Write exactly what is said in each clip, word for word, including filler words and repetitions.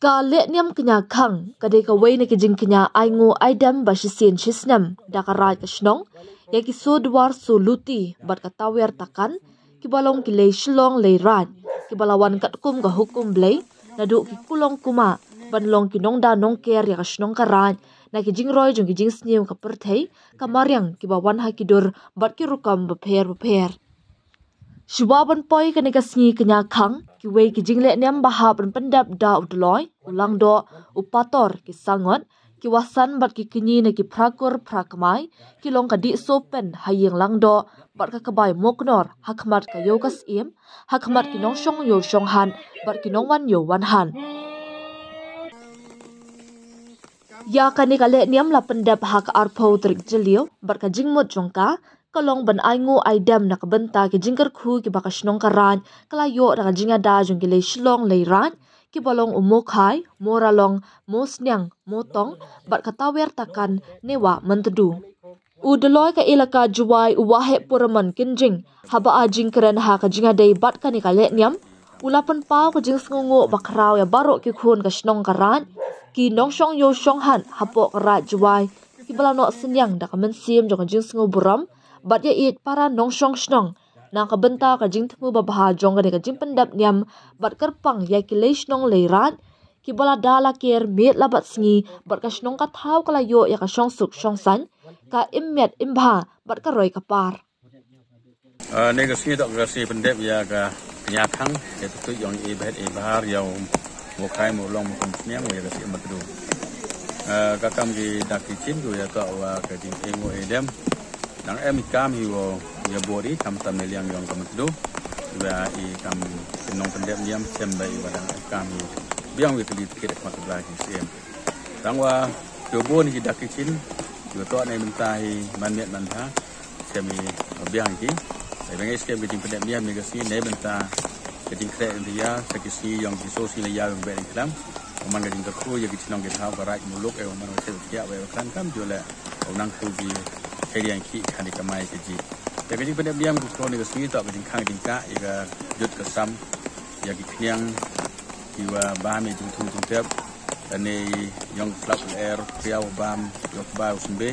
Ka lehniam kñia khang ka dei kawei na ki jingkñia ainguh aidem ba shisien shisnem da ka raid ka shnong ïa ki sudwar suluti bad ka tawer takan kiba long ki lei shlong lei raid kiba la wan katkum ka hukum Blei naduh ki kulong kumah ban long ki nongda nongker ïa ka shnong ka raid na ki jingroi jong ki jingsniew ka pyrthei ka mariang kiba wan ha ki dur bad ki rukom bapher bapher. Shuwa ban poi kane ka sngi kñia khang, kiwei ki jinglehniam ba hap ban pyndep da u Doloi, u Langdoh, u Pator, ki Sangot, ki Wasan bad ki Kñi na ki Phrakur Phrakmai ki long ka dih sopen ha ïing Langdoh bad ka kbai Moknor ha khmat ka Ïew ka Syiem, ha khmat ki nongshong ïew shong han bad ki nongwan ïew wan han. Ïa kane ka lehniam la pyndep ha ka arphew tarik Jylliew bad ka jingmut jong ka ka long ban ainguh aidem na ka bynta ki jingkyrkhu kiba ka shnong ka raid ka la ïoh da ka jingada jong ki lei shlong lei raid kiba long u Mokhai, Moralong, Mosniang, Motong bad ka tawer takan Newah Myntdu. U Doloi ka ilaka Jowai u Waheh Puramon Kynjing haba ai jingkren ha ka jingïadei bad kane ka lehniam u la pynpaw ka jingsngewnguh ba khraw ïa baroh ki khun ka shnong ka raid, ki nongshong ïew shong han hapoh ka raid Jowai kiba la noh synñiang da ka mynsiem jong ka jingsngewburom bad ïa ïeit para nongshong shnong na ka bynta ka jingthmu babha jong kane ka jingpyndep niam bad kyrpang ïa ki lei shnong lei raid kiba la da la ker miet la bad sngi bad ka shnong ka thaw ka la ïoh ïa ka shongsuk shongsaiñ, ka im miat im bha bad ka roi ka par. Ah, ne ka sngi dok ka sngi pyndep ïa ka kñia khang ïa ka tuit ïong i bhet i bahar ïa u Mokhai Moralong Mosniang ïa ka Ïew Myntdu. Ah, ka kam ki dak ki chin ku ïa ka wa ka jingainguh aidem. Dang em i kam hi wa ïa bori kam tam ne liang ïong ka Myntdu. Wa i kam ki nongpyndep niam sem ba i wa dang em kam hi biang wi ka li tikit khmat ka bla ki siem. Tang wa ki bun ki dak ki chin ïa to ne mynta hi man miat man bha. Shem i biang ki. Ai bang ai skem ka jingpyndep niam ne ka sngi ne bynta ka jingkhreh ïa sa ki sngi ïong ki so sngi la ïa ïong beh ïa klam. Wa man ka jingkyrkhu ïa ki chnong ki thaw ka raid muluk eh wa man ka sel kiak wa ïa klam kam ju leh wa nang khu ki khei ïa ki khan ïa ka mai ka ji. Ïa ka jingpyndep niam ki so ne ka sngi to ka jingkhang jingkah ïa ka jut ka sam ïa ki khniang ki wa bam ïa jingthung jingtep. Ane ïong klap er priaw bam ïong ba u sumbe.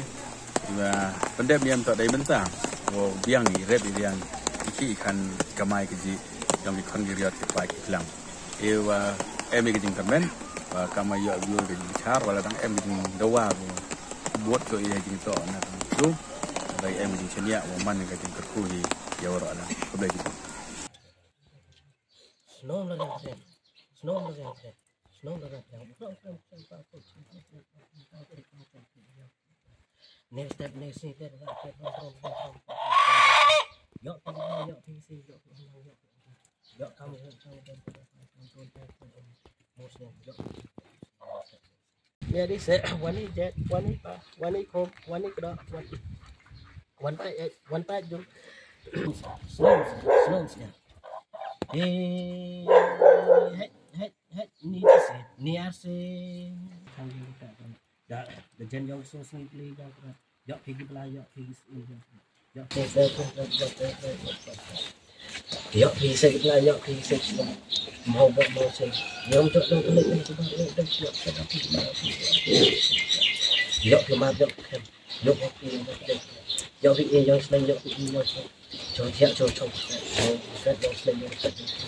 Iwa pyndep niam to dei mynta wa biang i rep i riang i ki i khan kamai ki ji dong ki khon ki riot ki pai ki klang. Iwa em i ki jingkyrmen wa kama ïoh ïoh ki jingchar wala dang em ki jingdawa wa buat to i jingto na tu dei em ki jingchania wa man ki jingkyrkhu hi ïa wa ro la. Khublei ki ji. Snom la rem rem. Snom la rem rem. Snom la rem rem. Next step, next step, next step. Yok phi, yok phi si, yok phi, yok phi. Yok kam, yok kam, yok kam. Most nem, yok. Nia di se, wani jet, wani pa, wani kom, wani kdo, wani. Wan pa, eh, wan pa jul. Slow, slow, slow. Eh, hey, hey, hey, ni di se, ni ar se. Thang di ka. Da, da jen yong so sing pli ga. Yok phi ki pla, yok phi ki sing. Yok phi se, yok phi se, yok phi se. Yok phi se ki pla, yok phi ki sing. Mau bok mau sing. Yong tok dong klik ni tu bang yok dong yok tok dong. Yok phi ma yok phi. Yok phi yok phi. Yok phi yok sing yok phi yok. Chong thiah chong chong. Yok phi yok sing yok.